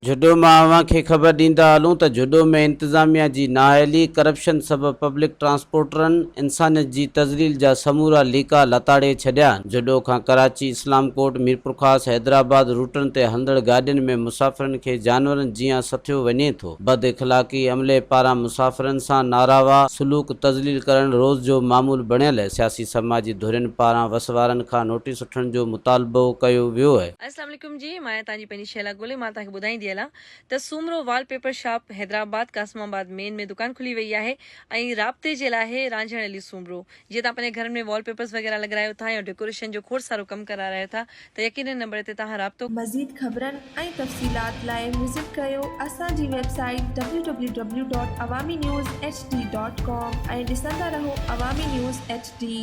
جهڏو مان اوهان کي خبر ڏيندا هلون ته جهڏو ۾ انتظاميا جي نااهلي، ڪرپشن سبب پبلڪ ٽرانسپورٽرن انسانيت جي تذليل جا سمورا ليڪا لتاڙي ڇڏيا. جهڏو کان ڪراچي، اسلام ڪوٽ، ميرپورخاص، حيدرآباد روٽن تي هلندڙ گاڏين ۾ مسافرن کي جانورن جيان سٿيو وڃي ٿو. بد اخلاقي عملي پاران مسافرن سان ناراوا سلوڪ تذليل ڪرڻ روز جو معمول بڻيل، سياسي سماجي ڌرين پاران وس وارن کان نوٽيس وٺڻ جو مطالبو ڪيو ويو. اسلام عليڪم جي مان آهيان توهان جي پنهنجي شهلا گولي مان توهان کي ٻڌائيندي هلان ته Soomro wallpaper shop Hyderabad Qasimabad main ۾ دڪان کلي وئي آهي ۽ رابطي جي لاء آهي رانجهڻ علي سومرو جي توهان پنهنجي گهرن ۾ وال پيپرز وغيره لڳرايو ٿا يا ڊيڪوريشن جو کوڙ سارو ڪم ڪرارايو ٿا ته يقينن نمبر تي توهان رابطو مزيد خبرن ۽ تفصيلات لاء وزٽ ڪريو اسان جي website W W W dot Awami news H D dot com ۽ ڏسندا رهو عوامي نيوز ايڇ ڊي.